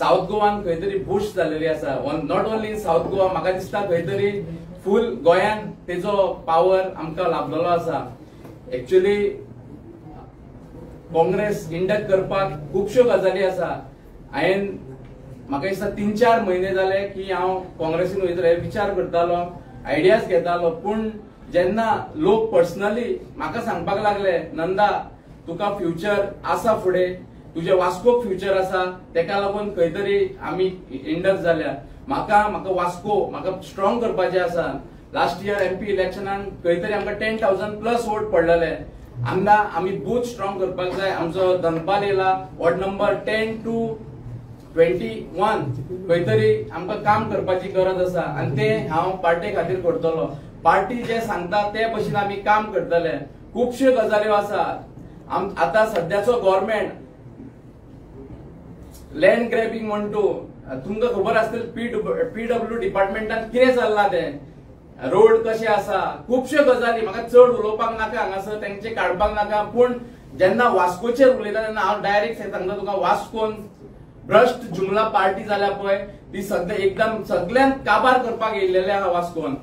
South गोवान खंय तरी boost जाल्लेली आसा. Not only in South Goa, म्हाका दिसता खंय तरी फूल गोंयान तेजो पावर आमकां लाभलेलो आसा. एक्चुअली काँग्रेस इंडक्ट करपाक खुबश्यो गजाली आसा. हांवें, म्हाका दिसता, 3-4 म्हयने जाले की हांव काँग्रेसीन वयतलो हे विचार करतालो, आयडियाज घेतालो. पूण जेन्ना लोक पर्सनली म्हाका सांगपाक लागले, "नंदा, तुका फ्युचर आसा, फुडें तुजे वास्कोक फ्युचर आसा," तेका लागून खंय तरी आमी इंडक्ट जाल्या. म्हाका म्हाका वास्को म्हाका स्ट्रॉंग करपाचें आसा. लास्ट इयर एमपी इलेक्शनान खंय तरी आमकां 10,000 प्लस वोट पडलेले. आमदां आमी बूथ स्ट्रॉंग करपाक जाय. आमचो धनपाल येयला. वॉर्ड नंबर 10 टू 21 खंय तरी आमकां काम करपाची गरज आसा आनी ते हांव पार्टी खातीर करतलो. पार्टी जे सांगता ते भशेन आमी काम करतले. खुबश्यो गजाल्यो आसा. आतां सद्याचो गव्हर्मेंट लँड ग्रॅबिंग म्हणटू, तुमकां खबर आसतली पीडब्ल्यू डिपार्टमेंटान कितें चल्लां तें, रोड कशे आसा, खुबश्यो गजाली. म्हाका चड उलोवपाक नाका हांगासर, तेंचे काडपाक नाका. पूण जेन्ना वास्कोचेर उलयता तेन्ना हांव डायरेक्ट सांगता तुका, वास्कोन भ्रश्ट जुमला पार्टी जाल्या पळय, ती सगळे एकदम सगळ्यांक काबार करपाक येयल्लेले आहा वास्कोन.